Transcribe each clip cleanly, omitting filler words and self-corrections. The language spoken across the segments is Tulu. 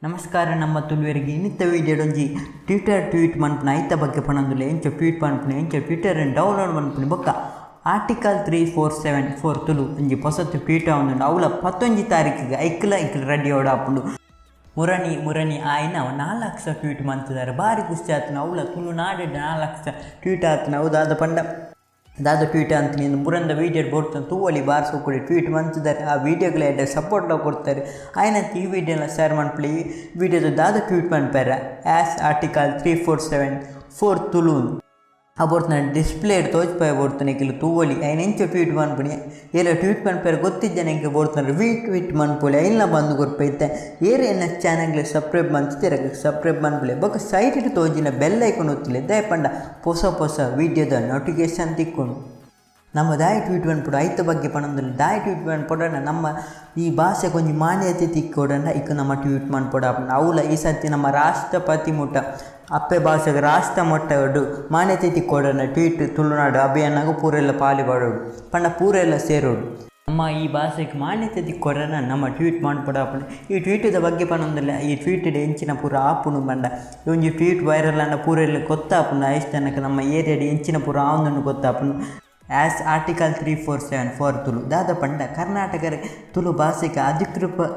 ನಮಸ್ಕಾರ ನಮ್ಮ ತುಳುವರಿಗೆ ಇನ್ನಿತ ವಿಡಿಯೋಡೊಂಜಿ ಟ್ವಿಟರ್ ಟ್ವೀಟ್ ಮನ್ಪುನ ಐತ ಬಗ್ಗೆ ಪನೊಂದುಲ್ಲೆ ಎಂಚ ಟ್ವೀಟ್ ಮನ್ಪುನ ಎಂಚ ಟ್ವಿಟರ್ ಡೌನ್ಲೋಡ್ ಮನ್ಪುನ ಬೊಕ್ಕ ಆರ್ಟಿಕಲ್ 3474 ತುಳು ಒಂಜಿ ಪೊಸತ್ ಟ್ವೀಟ್ ಆವೊಂದುಂಡು ಅವ್ಲ 19 ತಾರೀಕಿಗೆ ಐಕ್ಲ ಐಕ್ಲ ರೆಡಿ ಆವೊಡಾಪುಂಡು. ಮುರಣಿ ಮುರಣಿ ಆಯ್ನ 4 ಲಕ್ಷ ಟ್ವೀಟ್ ಮಂತಿದ್ದಾರೆ ಭಾರಿ ಖುಷಿ ಆತನ ಅವ್ಲ ತುಳುನಾಡು 4 ಲಕ್ಷ ಟ್ವೀಟ್ ಆತನ ಅವು ದಾದ ಪಂಡ ದಾದ ಟ್ವೀಟ್ ಅಂತ ನೀನು ಮುರಂದ ವೀಡಿಯೋ ಬೋಡ್ತಾನೆ ತೂವಲಿ ಬಾರ್ಸು ಕೊಡಿ ಟ್ವೀಟ್ ಮಂತಿದ್ದಾರೆ ಆ ವೀಡಿಯೋಗಳ ಎಡ್ಡೆ ಸಪೋರ್ಟ್ ಕೊಡ್ತಾರೆ ಆಯ್ನ ಈ ವೀಡಿಯೋನ ಶೇರ್ ಮನ್ಪುಲೆ ಈ ವೀಡಿಯೋದ ದಾದ ಟ್ವೀಟ್ ಮನ್ಪಾರ ಆ್ಯಸ್ ಆರ್ಟಿಕಲ್ 3474 ತುಳು ಆ ಬೋಡ್ತಾನೆ ಡಿಸ್ಪ್ಲೇ ತೋಜ್ಪಾಯ ಬೋಡ್ತಾನೆ ಕಿಲು ತೂವಲಿ ಐನ ಎಂಚ ಟ್ವೀಟ್ ಮನ್ಪುನಿ ಏರ ಟ್ವೀಟ್ ಮನ್ಪಾರ ಗೊತ್ತಿದ್ದಾನೆ ಎಂಕೆ ಬೋಡ್ತಾನೆ ರೀಟ್ವೀಟ್ ಮನ್ಪುಲೆ ಐನ್ಲ ಬಂದು ಕೊರ್ಪೈತೆ ಏರ್ ಎನ್ನ ಚಾನಲ್ಗೆ ಸಬ್ಸ್ಕ್ರೈಬ್ ಮಂತಿದ್ದೀರ ಸಬ್ಸ್ಕ್ರೈಬ್ ಮನ್ಪುಲೆ ಬೊಕ್ಕ ಸೈಟ್ ತೋಜಿನ ಬೆಲ್ ಐಕಾನ್ ಒತ್ತುಲೆ ದಯಪಂಡ ಪೊಸ ಪೊಸ ವೀಡಿಯೋದ ನೋಟಿಫಿಕೇಶನ್ ತಿಕ್ಕೊಂಡು. ನಮ್ಮ ದಾಯ ಟ್ವೀಟ್ ಮನ್ಪುಡು ಐತ ಬಗ್ಗೆ ಪನೊಂದುಲ್ಲೆ ದಾಯ ಟ್ವೀಟ್ ಮನ್ಪೊಡಂಡ ನಮ್ಮ ಈ ಭಾಷೆ ಕೊಂಜಿ ಮಾನ್ಯತೆ ತಿಕ್ಕೊಡಂಡ ಇಕ್ಕ ನಮ್ಮ ಟ್ವೀಟ್ ಮನ್ಪೊಡ ಅವ್ಲ ಈ ಸರ್ತಿ ನಮ್ಮ ರಾಷ್ಟ್ರಪತಿ ಮುಟ್ಟ ಅಪ್ಪೆ ಭಾಷೆಗೆ ರಾಷ್ಟ್ರ ಮಟ್ಟಡು ಮಾನ್ಯತೆ ತಿಕ್ಕೊಡಂಡ ಟ್ವೀಟ್ ತುಳುನಾಡು ಅಭಿಯಾನಗೂ ಪೂರೆಲ್ಲ ಪಾಲಿ ಪಾಡೋಡು ಪಂಡ ಪೂರೆಲ್ಲ ಸೇರೋಡು ನಮ್ಮ ಈ ಭಾಷೆಗೆ ಮಾನ್ಯತೆ ತಿಕ್ಕೊಡಂಡ ನಮ್ಮ ಟ್ವೀಟ್ ಮನ್ಪೊಡ ಈ ಟ್ವೀಟದ ಬಗ್ಗೆ ಪನೊಂದುಲ್ಲೆ ಈ ಟ್ವೀಟೆಡ್ ಎಂಚಿನ ಪೂರ ಆಪುಂಡು ಪಂಡ ಒಂಜಿ ಟ್ವೀಟ್ ವೈರಲ್ ಅಂಡ ಪೂರೆಲ್ಲ ಗೊತ್ತಾಪುಂಡು ಐಸ್ ಜನಕ್ಕೆ ನಮ್ಮ ಏರಿಯಾಡ್ ಎಂಚಿನ ಪೂರ ಆವೊಂದುಂಡು ಗೊತ್ತಾಪುಂಡು. ಆ್ಯಸ್ ಆರ್ಟಿಕಲ್ 3474 ತುಳು ದಾದ ಪಂಡ ಕರ್ನಾಟಕ ತುಳು ಭಾಷೆಗೆ ಅಧಿಕೃತ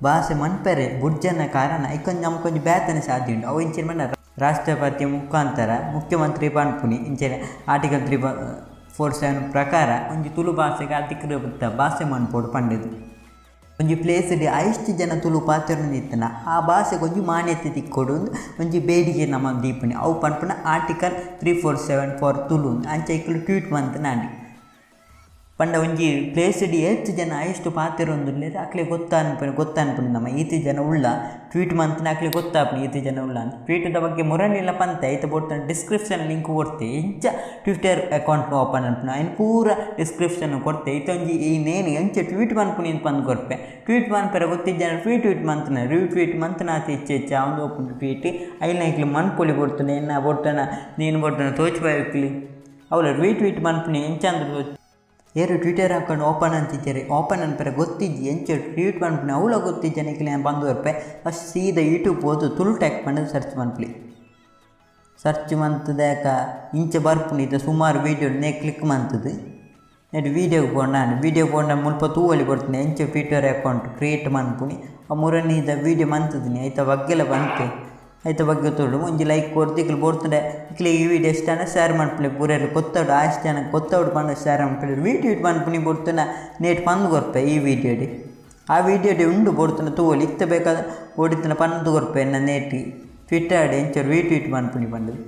ಭಾಷೆ ಮನ್ಪೆರೆ ಬುಡ್ಜನ ಕಾರಣ ಐಕೊಂಜಿ ನಮಕೊಂಜಿ ಬೇತನೆ ಸಾಧ್ಯ ಉಂಡು ಅವು ಇಂಚಿನ ಪಂಡ ರಾಷ್ಟ್ರಪತಿ ಮುಖಾಂತರ ಮುಖ್ಯಮಂತ್ರಿ ಪನ್ಪುನಿ ಇಂಚಿನ ಆರ್ಟಿಕಲ್ 347 ಪ್ರಕಾರ ಒಂಜಿ ತುಳು ಭಾಷೆಗೆ ಅಧಿಕೃತ ಭಾಷೆ ಮನ್ಪೊಡು ಪಂಡೆದು. ಒಂಜಿ ಪ್ಲೇಸ್ ಐಷ್ಟು ಜನ ತುಳು ಪಾತೆರೊಂದಿತ್ತನ ಆ ಭಾಷೆಗೆ ಒಂಜಿ ಮಾನ್ಯತೆ ತಿಕ್ಕೊಡು ಒಂಜಿ ಬೇಡಿಕೆ ನಮ್ಮ ದೀಪುನಿ ಅವು ಪನ್ಪುನ ಆರ್ಟಿಕಲ್ 3474 ತುಳು ಅಂಚ ಇಕ್ಲು ಟ್ವೀಟ್ ಮಂತನಾಂಡ್ ಪಂಡ ಒಂಜಿ ಪ್ಲೇಸ್ ಏತ್ ಜನ ಐಷ್ಟು ಪಾತೆರೊಂದುಲ್ಲೆರ್ ಅಕ್ಲೆ ಗೊತ್ತಾನ್ಪುಂಡು ನಮ್ಮ ಈತಿ ಜನ ಉಳ್ಳ ಟ್ವೀಟ್ ಮಂತನ ಅಕ್ಲೆ ಗೊತ್ತಾಪುಂಡು ಈತಿ ಜನ ಉಳ್ಳ ಅಂತ. ಟ್ವೀಟದ ಬಗ್ಗೆ ಮುರನಿಲ್ಲ ಪಂತೆ ಐತ ಬೋಡ್ತಾನೆ ಡಿಸ್ಕ್ರಿಪ್ಷನ್ ಲಿಂಕ್ ಕೊಡ್ತೆ ಎಂಚ ಟ್ವಿಟರ್ ಅಕೌಂಟ್ ಓಪನ್ ಅನ್ಪುನ ಐನ್ ಪೂರ ಡಿಸ್ಕ್ರಿಪ್ಷನ್ ಕೊಡ್ತೆ ಇತ್ತೊಂಜಿ ಈ ನೇನು ಎಂಚ ಟ್ವೀಟ್ ಮನ್ಪುನಿ ಅಂತ ಪಂದ್ ಕೊರ್ಪೆ ಟ್ವೀಟ್ ಮನ್ಪೆರೆ ಗೊತ್ತಿಜ್ಜನ ಟ್ವೀಟ್ ಮಂತನ ರೀಟ್ವೀಟ್ ಮಂತನಾತ ಹೆಚ್ಚು ಹೆಚ್ಚು ಅವನು ಓಪನ್ ಟ್ವೀಟ್ ಐನ ಇಕ್ಲು ಮನ್ಪೊಲಿ ಕೊಡ್ತಾನೆ ಎನ್ನ ಬೋಡ್ತಾನ ನೀನು ಬೋಡ್ತಾನೆ ತೋಚ್ಪಾಯಕ್ಲಿ ಅವಳ ರೀಟ್ವೀಟ್ ಮನ್ಪುನಿ ಎಂಚ ಅಂದ್ರೆ ಏರು ಟ್ವಿಟರ್ ಅಕೌಂಟ್ ಓಪನ್ ಅಂತಿದ್ದಾರೆ ಓಪನ್ ಅನ್ಪರೆ ಗೊತ್ತಿಜ್ಜಿ ಎಂಚ ಟ್ವೀಟ್ ಮನ್ಪುನಿ ಅವಳ ಗೊತ್ತಿಜ್ಜ ನಿಕ್ಲೆ ಬಂದು ಬರ್ಪೆ ಫಸ್ಟ್ ಸೀದಾ ಯೂಟ್ಯೂಬ್ ಹೋದು ತುಳು ಟ್ಯಾಗ್ ಪಂಡದು ಸರ್ಚ್ ಮನ್ಪುಲಿ ಸರ್ಚ್ ಮಂತದಾಕ ಇಂಚ ಬರ್ಪುಂಡು ಇತ್ತೆ ಸುಮಾರು ವೀಡಿಯೋ ನೇ ಕ್ಲಿಕ್ ಮಂತದು ನೆಟ್ ವೀಡಿಯೋಗೆ ಪೋಂಡ ವೀಡಿಯೋ ಪೋಂಡ ಮುಲ್ಪ ತೂವಲಿ ಕೊಡ್ತೀನಿ ಎಂಚ ಟ್ವಿಟರ್ ಅಕೌಂಟ್ ಕ್ರಿಯೇಟ್ ಮನ್ಪುನಿ ಆ ಮುರನಿದ ವೀಡಿಯೋ ಮಂತದಿನಿ ಐತ ಬಗ್ಗೆಲ್ಲ ಬಂತೆ ಐತ ಬಗ್ಗೆ ತೋಡು ಒಂಜಿ ಲೈಕ್ ಕೊಡ್ದು ಇಕ್ಲು ಬೋಡ್ತುಂಡೆ ಇಕ್ಲೆ ಈ ವೀಡಿಯೋ ಇಷ್ಟಾನ ಶೇರ್ ಮನ್ಪುಲೆ ಪೂರೆಲ್ಲ ಗೊತ್ತೋಡು ಆಷ್ಟು ಜನ ಗೊತ್ತೋಡು ಪಂಡ ಶೇರ್ ಮನ್ಪುಲೆ ರೀಟ್ವೀಟ್ ಮನ್ಪುನಿ ಬೋಡ್ತುಂಡ ನೇಟ್ ಪಂದು ಕೊರ್ಪೆ ಈ ವೀಡಿಯೋಡಿ ಆ ವೀಡಿಯೋಡಿ ಉಂಡು ಬೋಡ್ತುಂಡ ತೂವಲಿ ಇತ್ತ ಬೇಕಾದ ಓಡಿತನ ಪಂದು ಕೊರ್ಪೆ ಎನ್ನ ನೇಟಿ ಟ್ವಿಟರ್ಡ್ ಎಂಚ ರೀಟ್ವೀಟ್ ಮನ್ಪುನಿ ಪಂಡದು.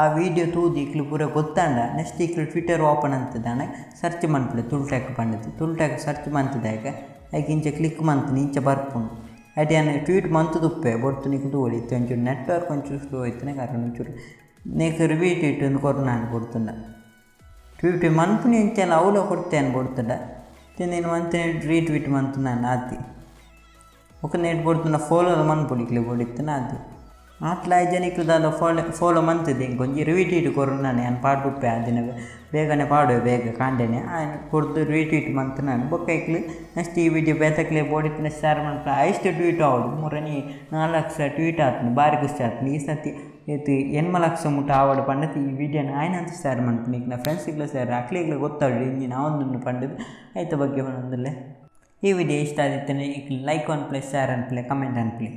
ಆ ವೀಡಿಯೋ ತೂದು ಇಕ್ಲು ಪೂರ ಗೊತ್ತಾಂಡ ನೆಕ್ಸ್ಟ್ ಇಕ್ಲು ಟ್ವಿಟರ್ ಓಪನ್ ಅಂತದಾನೆ ಸರ್ಚ್ ಮನ್ಪುಲೆ ತುಳು ಟ್ಯಾಗ್ ಪಂಡದು ತುಳು ಟ್ಯಾಗ್ ಸರ್ಚ್ ಮಂತದಾಗ ಐಕ್ ಇಂಚ ಕ್ಲಿಕ್ ಮಂತುನಿ ಇಂಚ ಬರ್ಪುಂಡು ಐಟ್ ಯಾನ್ ಟ್ವೀಟ್ ಮಂತುದುಪ್ಪೆ ಬೊಡ್ತು ನಿಕ್ಲು ತೂವೊಲಿ ಇತ್ತೆ ಒಂಚೂರು ನೆಟ್ವರ್ಕ್ ಒಂಚೂರು ಸ್ಲೋ ಇತ್ತನೆ ಕಾರಣ ಒಂಚೂರು ನೇಕ್ ರೀಟ್ವೀಟ್ ಒಂದು ಕೊರ್ನಾಂಡ್ ಕೊಡ್ತುಂಡ ಟ್ವೀಟ್ ಮನ್ಪುನಿ ಎಂಚಲ ಅವ್ಲ ಕೊಡ್ತೇನೆ ಕೊಡ್ತುಂಡ ನೀನು ಮಂತೆ ರೀಟ್ವೀಟ್ ಮಂತು ನಾನು ಆತಿ ಬೊಕ ನೇಟ್ ಬೊಡ್ತುಂಡ ಫಾಲೋ ಮನ್ಪೊಲಿ ಇಕ್ಲೆ ಬೋಡಿತ್ತನ ಆತಿ ಆತ್ಲ ಐಜನ ಇಕ್ಲು ದಾದ ಫಾಲೋ ಮಂತುದು ಎಂಕ್ ಒಂಜಿ ರೀಟ್ವೀಟ್ ಕೊರ್ನಾನೆ ಯಾನ್ ಪಾಡುಪ್ಪೆ ಆ ದಿನ ಬೇಗನೆ ಪಾಡುವೆ ಬೇಗ ಕಾಂಡೆನೆ ಆಯ್ನ್ ಕೊರ್ದು ರೀಟ್ವೀಟ್ ಮಂತು ನಾನು ಬೊಕ್ಕ ಇಕ್ಲು ನೆಕ್ಸ್ಟ್ ಈ ವೀಡಿಯೋ ಬೇತಕ್ಲೆ ಬೋಡಿತ್ತಿನ ಶೇರ್ ಮನ್ಪುನ ಐಷ್ಟು ಟ್ವೀಟ್ ಆವೊಡು ಮುರನಿ 4 ಲಕ್ಷ ಟ್ವೀಟ್ ಆತುಂಡು ಭಾರಿ ಖುಷಿ ಆತುಂಡು ಈ ಸರ್ತಿ ಏತ್ 8 ಲಕ್ಷ ಮುಟ್ಟ ಆವೊಡು ಪಂಡತ್ ಈ ವೀಡಿಯೋನ ಆಯ್ನಂತ ಶೇರ್ ಮನ್ಪುನಿ ಇಕ್ನ ಫ್ರೆಂಡ್ಸಿಗ್ಲ ಶೇರ್ ಅಕ್ಲೆಗ್ಲ ಗೊತ್ತಾವೊಡು ಇಂಚಿನ ಆವೊಂದುಂಡು ಪಂಡುದು ಐತ ಬಗ್ಗೆ ಪನೊಂದುಲ್ಲೆ. ಈ ವಿಡಿಯೋ ಇಷ್ಟ ಆದಿತ್ತನೆ ಇಕ್ಲು ಲೈಕ್ ಅನ್ಪುಲೆ ಶೇರ್ ಅನ್ಪುಲೆ ಕಮೆಂಟ್ ಅನ್ಪುಲೆ.